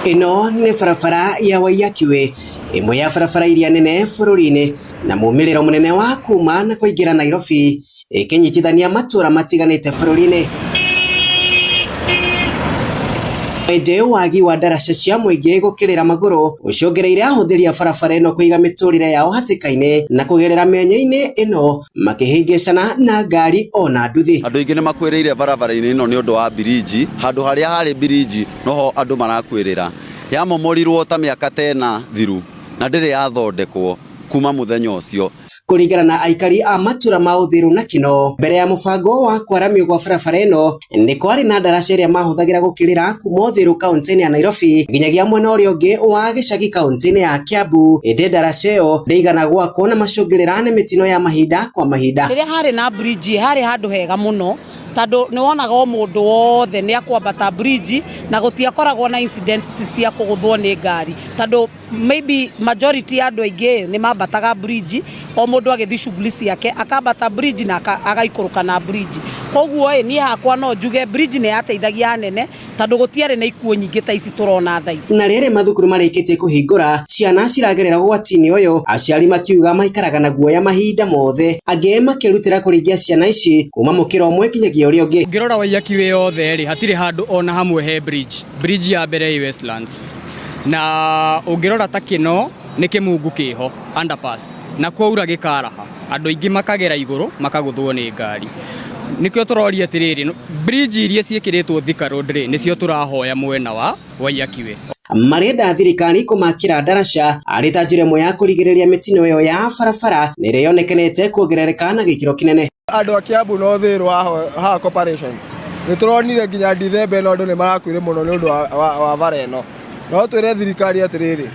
Ĩno nĩ barabara ya Waiyaki Way, ĩmwe ya barabara iria nene bũrũri-inĩ na mumĩrĩro mũnene wa kuma na kũingĩra Nairobi, ĩkĩnyitithania matũra matiganĩte bũrũri-inĩ. Ĩndĩ wagi wa ndaraca cia mũingĩ gũkĩrĩra magũrũ ũcũngĩrĩire ahũthĩri a barabara ĩno kũiga mĩtũrĩre yao hatĩka-inĩ na kũgerera mĩanya-inĩ ĩno makĩhĩngĩcana na ngari ona nduthi. Andũ aingĩ nĩ makuĩrĩire barabara-inĩ ĩno nĩ ũndũ wa birinji. Handũ harĩa harĩ birinji noho andũ marakuĩrĩra. Yamomorirwo ta mĩaka ta ĩna thiru na ndĩrĩ yathondekwo kuma mũthenya ũcio. Kũringana na aikari a matũra ma Uthiru na Kinoo, mbere ya mũbango wa kwaramio gwa barabara ĩno nĩ kwarĩ na ndaraca ĩrĩa mahũthagĩra gũkĩrĩra kuma Uthiru kaunti-inĩ ya Nairobi nginyagia mwena ũrĩa ũngĩ wa gĩcagi kaunti-inĩ ya Kiambu, ĩndĩ ndaraca ĩyo ndĩigana gwakwo na macũngĩrĩra nĩ mĩtino ya mahinda kwa mahinda. Rĩrĩa harĩ na bridge harĩ handũ hega mũno tondũ nĩ wonaga o mũndũ wothe nĩ akwambata bridge na gũtiakoragwo na incidents cia kũgũthwo nĩ ngari, tondũ maybe majority ya andũ aingĩ nĩ mambataga bridge, o mũndũ agĩthiĩ shughuli ciake akambata bridge na agaikũrũka na bridge. Koguo ĩ niĩ hakwa no njuge bridge nĩ yateithagia hanene tondũ gũtiarĩ na ikuũ nyingĩ ta ici tũrona thaa ici. Na rĩrĩ mathukuru marĩkĩtie kũhingũra, ciana ciragerera ũgwati-inĩ ũyũ, aciari makiuga maikaraga na guoya mahinda mothe, angĩ makĩrutĩra kũringia ciana ici kuma mũkĩra ũmwe nginyagia ũrĩa ũngĩ. Ũngĩrora Waiyaki Way yothe rĩ, hatirĩ handũ ona hamwe he bridge. Bridge ya mbere ĩ Westlands. Na ũngĩrora ta Kĩno nĩ kĩmungu kĩho underpass na kwaura gĩkaraha andũ aingĩ makagera igũrũ makagũthwo nĩ ngari. Nĩkĩo tũroria atĩrĩrĩ, bridge iria ciĩkĩrĩtwo Thika Road rĩ, nĩcio tũrahoya mwena wa Waiyaki Way. Marenda thirikari kũmakĩra ndaraca arĩ ta njĩra ĩmwe ya kũrigĩrĩria mĩtino ĩyo ya barabara na ĩrĩa yonekanĩte kuongerereka na gĩkĩro kĩnene. Andũ a Kiambu na Uthiru haha corporation nĩ tũronire nginya Dithemba ĩno andũ nĩ marakuire mũno nĩ ũndũ wa bara ĩno. No twĩre thirikari atĩrĩrĩ,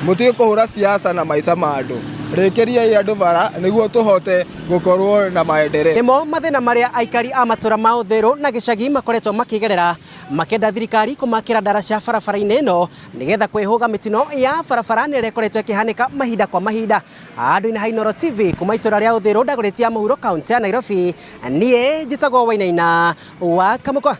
mũtige kũhũra siasa na maica ma andũ, rĩkĩriai andũ bara nĩguo tũhote gũkorwo na maendeleo. Nĩmo mathĩna marĩa aikari a matũra ma Uthiru na gĩcagi makoretwo makĩgerera makĩenda thirikari kũmakĩra ndaraca barabara-inĩ ĩno nĩgetha kwĩhũga mĩtino ya barabara na ĩrĩa ĩkoretwo ĩkĩhanĩka mahinda kwa mahinda. Andũ-inĩ ha Inooro TV kuma itũra rĩa Uthiru ndagũrĩtie ya mũhuro kaunti ya Nairobi, niĩ njĩtagwo Wainaina wa Kamũkwa.